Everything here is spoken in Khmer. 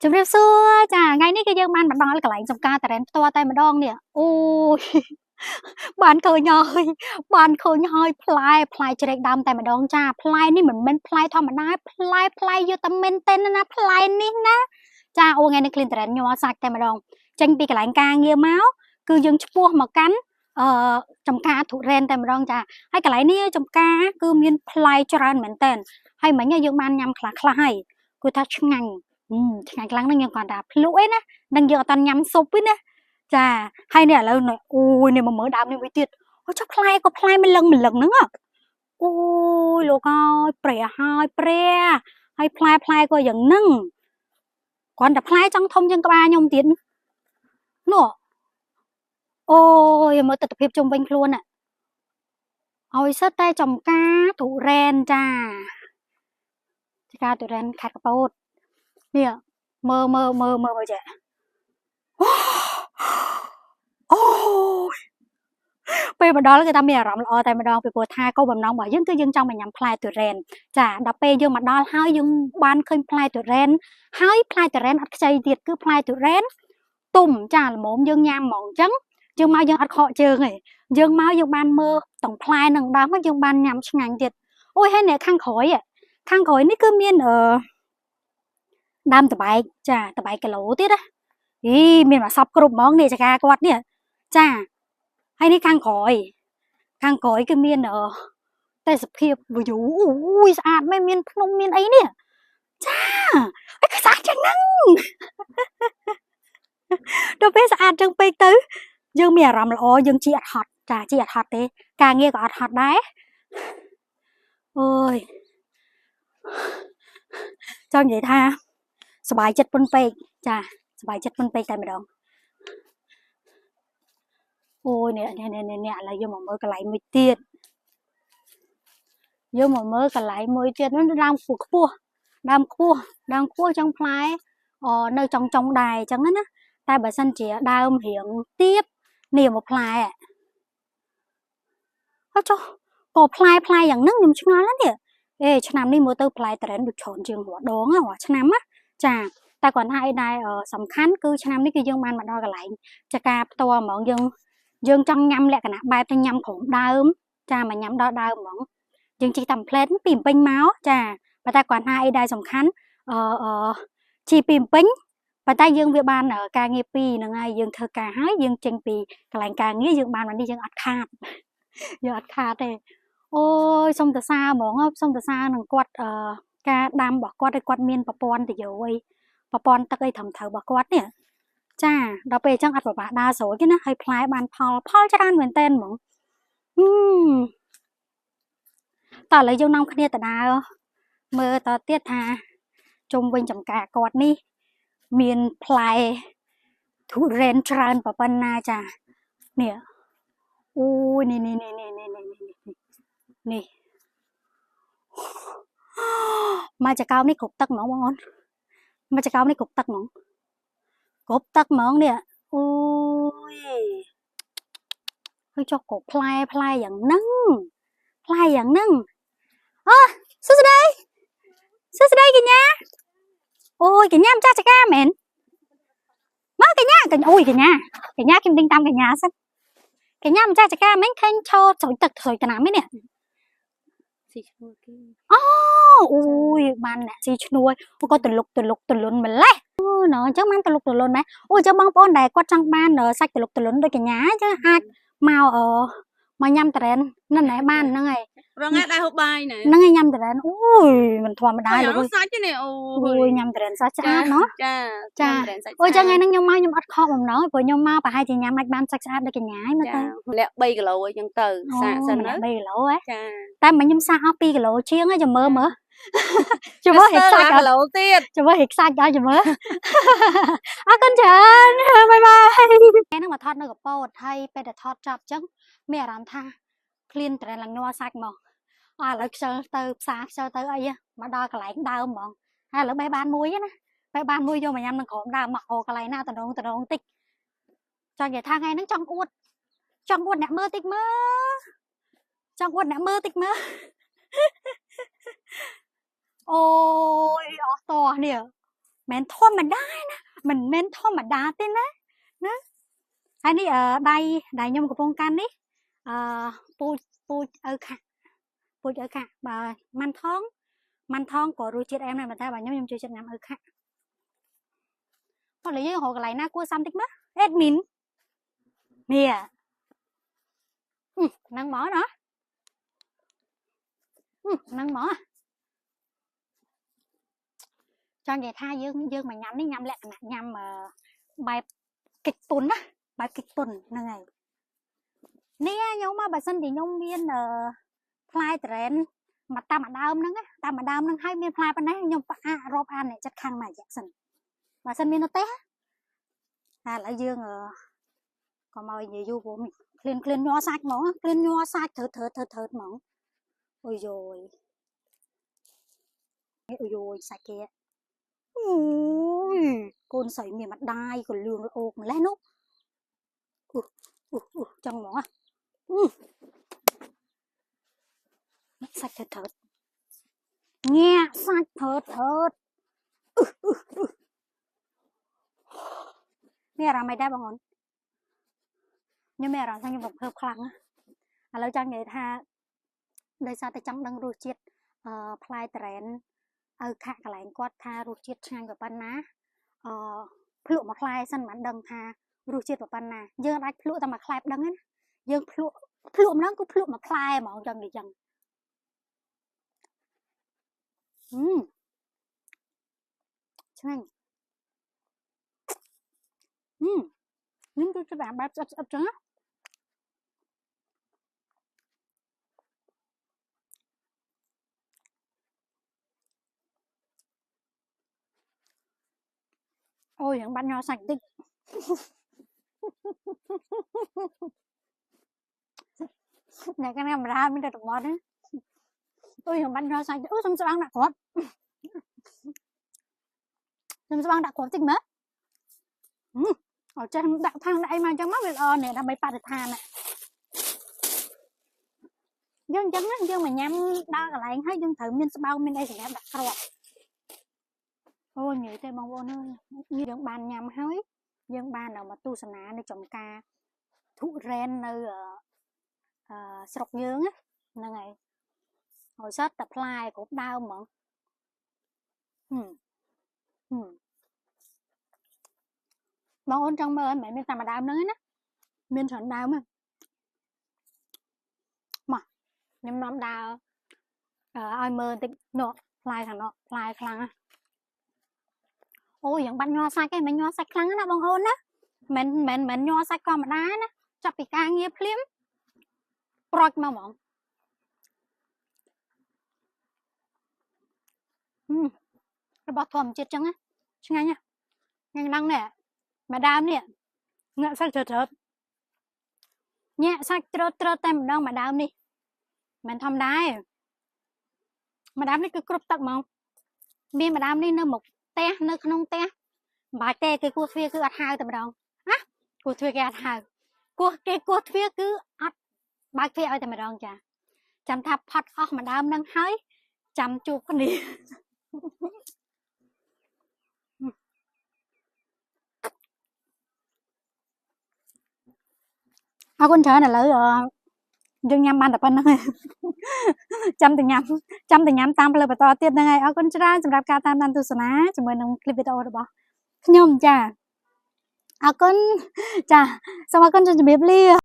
ជម្រាបសួរចាថ្ងៃនេះគឺយើងបានមកដល់កន្លែងចំការតារ៉ែនផ្ទាល់តែម្ដងនេះអូយបានឃើញហើយបានឃើញហើយផ្លែផ្លែជ្រែកដើមតែម្ដងចាផ្លែនេះមិនមែនផ្លែធម្មតាផ្លែផ្លែយកតែមែនទែនណាផ្លែនេះណាចាអូថ្ងៃនេះឃ្លីនតារ៉ែនញ័រសាច់តែម្ដងចេញពីកន្លែងការងារមកគឺយើងឆ្ពោះមកកាន់អឺចំការទុរេនតែម្ដងចាហើយកន្លែងនេះចំការគឺមានផ្លែច្រើនមែនតើហើយមិញយើងបានញ៉ាំខ្លះខ្លះហើយគឺថាឆ្ងាញ់ឆ្ងាញ់ខ្លាំងហ្នឹងយើងគ្រាន់តែភ្លក់ឯណានឹងយើងអត់តាន់ញ៉ាំស៊ុបទេណាចាហើយនេះឥឡូវអូយនេះមកមើលដើមនេះមួយទៀតអូចុះផ្លែក៏ផ្លែមិនលឹងមិនលឹងហ្នឹងអូយលោកអើយព្រះហើយព្រះហើយផ្លែផ្លែក៏យ៉ាងហ្នឹងគ្រាន់តែផ្លែចង់ធំជាងក្បាលខ្ញុំទៀតនោះអូយមើលទស្សនភាពជុំវិញខ្លួនน่ะឲ្យសិតតែចំការទុរេនចាចំការទុរេនខេត្តកពតនេះមើលមើលមើលមើលមើលចាអូយពេលមកដល់គឺថាមានអារម្មណ៍ល្អតែម្ដងពីព្រោះថាគោលបំណងរបស់យើងគឺយើងចង់មកញ៉ាំផ្លែទុរេនចាដល់ពេលយើងមកដល់ហើយយើងបានឃើញផ្លែទុរេនហើយផ្លែទុរេនអត់ខ្ចីទៀតគឺផ្លែទុរេនទុំចាល្មមយើងញ៉ាំហ្មងអញ្ចឹងយើងមកយើងអត់ខកជើងទេយើងមកយើងបានមើលទាំងផ្លែនឹងដើមយើងបានញ៉ាំឆ្ងាញ់ទៀតអូយហើយអ្នកខាងក្រោយខាងក្រោយនេះគឺមានអឺដើមតបែកចាតបែកគីឡូទៀតណាអីមានមួយសពគ្រប់ហ្មងនេះចកាគាត់នេះចាហើយនេះខាងក្រោយខាងក្រោយគឺមានអឺទេសភាព view អូយស្អាតមែនមានភ្នំមានអីនេះចាអីក៏ស្អាតចឹងហ្នឹងដល់ពេលស្អាតចឹងពេកទៅយើងមានអារម្មណ៍ល្អយើងជិះអត់ហត់ចាជិះអត់ហត់ទេការងារក៏អត់ហត់ដែរអូយចង់និយាយថាសบายចិត្តពុនពេកចាសบายចិត្តពុនពេកតែម្ដងអូយនេះនេះនេះនេះឥឡូវយើងមកមើលកន្លែងមួយទៀតយើងមកមើលកន្លែងមួយទៀតនោះដើមខ្ពស់ខ្ពស់ដើមខ្ពស់ដើមខ្ពស់ចង់ផ្លែអនៅចុងចុងដែរអញ្ចឹងណាតែបើសិនជាដើមរៀងទៀបនេះមកផ្លែអត់ចុះក៏ផ្លែផ្លែយ៉ាងហ្នឹងខ្ញុំឆ្ងល់ណាស់នេះអេឆ្នាំនេះមើលទៅផ្លែតរ៉ែនដូចច្រើនជាងរាល់ដងរាល់ឆ្នាំណាចាតែគាត់ថាអីដែរសំខាន់គឺឆ្នាំនេះគឺយើងបានមកដល់កន្លែងចការផ្ទាល់ហ្មងយើងយើងចង់ញ៉ាំលក្ខណៈបែបទៅញ៉ាំក្រុមដើមចាមកញ៉ាំដល់ដើមហ្មងយើងជិះតាមផ្លែតពីពេញមកចាប៉ុន្តែគាត់ថាអីដែរសំខាន់អឺអឺជីពីពេញប៉ុន្តែយើងវាបានការងារពីរហ្នឹងហើយយើងធ្វើការហើយយើងចេញពីកន្លែងការងារយើងបានមកនេះយើងអត់ខាតយើងអត់ខាតទេអូយសុំតសាហ្មងសុំតសានឹងគាត់អឺការដាំរបស់គាត់ឲ្យគាត់មានប្រព័ន្ធតយោអីប្រព័ន្ធទឹកអីត្រឹមត្រូវរបស់គាត់នេះចាដល់ពេលអញ្ចឹងអត់ពិបាកដើរស្រួលទេណាហើយផ្លែបានផលផលច្រើនមែនតើហ្មងតើឥឡូវយើងនាំគ្នាទៅដើរមើលតទៀតថាជុំវិញចំការគាត់នេះមានផ្លែទុរេនច្រើនប៉ុណ្ណាចានេះអូយនេះនេះនេះនេះនេះនេះនេះមកចកោមនេះគ្រប់ទឹកហ្មងបងអូនមកចកោមនេះគ្រប់ទឹកហ្មងគ្រប់ទឹកហ្មងនេះអូយហើយចុះក៏ផ្លែផ្លែយ៉ាងហ្នឹងផ្លែយ៉ាងហ្នឹងអូសួស្តីសួស្តីកញ្ញាអូយកញ្ញាម្ចាស់ចកាមែនមកកញ្ញាកញ្ញាអូយកញ្ញាកញ្ញាខ្ញុំទិញតាមកញ្ញាសិនកញ្ញាម្ចាស់ចកាមែនឃើញឈរស្រួយទឹកស្រួយតំណាំនេះ ស៊ីឈ្នួលគេ អូអូយបានអ្នកស៊ីឈ្នួលអូក៏តលុកតលុកតលុនម្លេះអូណអញ្ចឹងបានតលុកតលុនម៉េះអូអញ្ចឹងបងប្អូនដែលគាត់ចង់បានសាច់តលុកតលុនដូចកញ្ញាអញ្ចឹងអាចមកអឺមកញ៉ាំតរ៉ែននៅណែបានហ្នឹងហើយ រងថ្ងៃដែរហូបបាយណែ ហ្នឹងហើយញ៉ាំតរ៉ែនអូយមិនធម្មតាលោក សាច់ទេនេះអូ អូយញ៉ាំតរ៉ែនសាច់ស្អាតណោះ ចា ចាអូចឹងថ្ងៃហ្នឹងខ្ញុំមកខ្ញុំអត់ខកបំណងព្រោះខ្ញុំមកប្រហែលជាញ៉ាំអាចបានសាច់ស្អាតដូចកញ្ញាឯងមើលទៅ ម្នាក់3គីឡូអីចឹងទៅសាកសិន ណា3គីឡូហ៎ ចា តែមិនខ្ញុំសាកអស់2គីឡូជាងចាំមើលមើលចាំមើលហិតសាច់ គីឡូទៀត ចាំមើលហិតសាច់ដល់ចាំមើលអរគុណច្រើនបាយបាយថ្ងៃហ្នឹងមកថតនៅកពតហើយពេលដែលថតចប់ចឹងមានអារម្មណ៍ថាឃ្លានត្រែនឡើងញ័រសាច់មកអឥឡូវខ្ជិលទៅផ្សារខ្ជិលទៅអីមកដល់កន្លែងដើមហ្មងហើយឥឡូវបេះបានមួយណាបេះបានមួយយកមកញ៉ាំនឹងក្រុមដើមមកអូកន្លែងណាតំណងតំណងតិចចង់និយាយថាថ្ងៃហ្នឹងចង់អួតចង់អួតអ្នកមើលតិចមើលចង់អួតអ្នកមើលតិចមើលអូយអស់តោះនេះ មិនធម្មតាណាមិនមែនធម្មតាទេណាណាហើយនេះអឺដៃដៃខ្ញុំកំពុងកាន់នេះអឺពូជពូជឪខាក់ពូជឪខាក់បើម៉ាន់ថងម៉ាន់ថងក៏រសជាតិអែមដែរប៉ុន្តែបើខ្ញុំខ្ញុំចូលចិត្តញ៉ាំឪខាក់អត់លើយើងរកកន្លែងណាគួរសាំតិចមើល admin នេះហ្នឹងហ្មងណាហ្នឹងហ្មងចង់និយាយថាយើងយើងមកញ៉ាំនេះញ៉ាំលក្ខណៈញ៉ាំបែបកិច្ចពុនណាបែបកិច្ចពុនហ្នឹងហើយនេះខ្ញុំមកបើសិនជាខ្ញុំមានផ្លែត្រែនមកតាមដើមហ្នឹងតាមដើមហ្នឹងហើយមានផ្លែប៉ុណ្ណេះខ្ញុំផ្អាករាប់អានអ្នកចិត្តខាងមួយរយៈសិនបើសិនមាននៅទេតែឥឡូវយើងក៏មកនិយាយយូរព្រោះក្លៀនក្លៀនញ័រសាច់ហ្មងក្លៀនញ័រសាច់ត្រូវត្រូវត្រូវត្រូវហ្មងអូយយអូយយសាច់គេអូយកូនស្រីមានម្ដាយក៏លឿងល្អកម្លេះនោះអ៊ូអ៊ូអ៊ូចឹងហ្មងសាច់ត្រូវត្រូវញាក់សាច់ត្រូវត្រូវមានអារម្មណ៍មិនដែរបងអូនខ្ញុំមានអារម្មណ៍ថាខ្ញុំរំភើបខ្លាំងណាឥឡូវចង់និយាយថាដោយសារតែចង់ដឹងរសជាតិអឺផ្លែត្រែនឪខាក់កន្លែងគាត់ថារសជាតិឆ្ងាញ់ប៉ុណ្ណាអឺភ្លក់មួយផ្លែសិនមិនដឹងថារសជាតិប៉ុណ្ណាយើងអាចភ្លក់តែមួយផ្លែដឹងណាយើងភ្លក់ភ្លក់ម្ដងគឺភ្លក់មួយផ្លែហ្មងចង់និយាយចឹងឆ្ងាញ់ខ្ញុំចូលចិត្តអាបែបស្អិតស្អិតចឹងណាអូយយ៉ាងបាត់ញ័រសាច់តិចអ្នកកាមេរ៉ាមានតែតំបន់ណាអូយយ៉ាងបាត់ញ័រសាច់អូសុំស្បាងដាក់គ្រាប់សុំស្បាងដាក់គ្រាប់តិចមើលអត់ចេះដាក់ថងដាក់អីមកអញ្ចឹងមកវាល្អនេះដើម្បីបរិស្ថានយើងអញ្ចឹងណាយើងមកញ៉ាំដល់កន្លែងហើយយើងត្រូវមានស្បោងមានអីសម្រាប់ដាក់គ្រាប់អូនិយាយទេបងប្អូនអើយយើងបានញ៉ាំហើយយើងបានមកទស្សនានៅចំការទុរេននៅអឺស្រុកយើងហ្នឹងហើយហើយសិតតែផ្លែគ្រប់ដើមហ្មងបងអូនចង់មើលមិនមែនមានតែមួយដើមហ្នឹងទេណាមានច្រើនដើមហ្នឹងមកខ្ញុំនាំដើរឲ្យមើលបន្តិចនោះផ្លែខាងនោះផ្លែខ្លាំងណាអូយ៉ាងបាត់ញ័រសាច់ឯងមិនញ័រសាច់ខ្លាំងណាបងអូនណាមិនមិនមិនញ័រសាច់ធម្មតាណាចាប់ពីការងារភ្លាមប្រូចមកហ្មងរបស់ធម្មជាតិចឹងណាឆ្ងាញ់ណាញ៉ាំឡើងនេះមួយដើមនេះញាក់សាច់ត្រើតញាក់សាច់ត្រើតត្រើតតែម្ដងមួយដើមនេះមិនធម្មតាទេមួយដើមនេះគឺគ្រប់ទឹកហ្មងមានមួយដើមនេះនៅមុខផ្ទះនៅក្នុងផ្ទះមិនបាច់ទេគេគោះទ្វារគឺអត់ហៅតែម្ដងណាគោះទ្វារគេអត់ហៅគោះគេគោះទ្វារគឺអត់បើកទ្វារឲ្យតែម្ដងចាចាំថាផាត់អស់មួយដើមនឹងហើយចាំជួបគ្នាអរគុណច្រើនឥឡូវយើងញ៉ាំបានតែប៉ុណ្្នឹងចាំតែញ៉ាំចាំតែញ៉ាំតាមផ្លូវបន្តទៀតហ្នឹងហើយអរគុណច្រើនសម្រាប់ការតាមដានទស្សនាជាមួយនឹងคลิปវីដេអូរបស់ខ្ញុំចាអរគុណចាសូមអរគុណជម្រាបលា។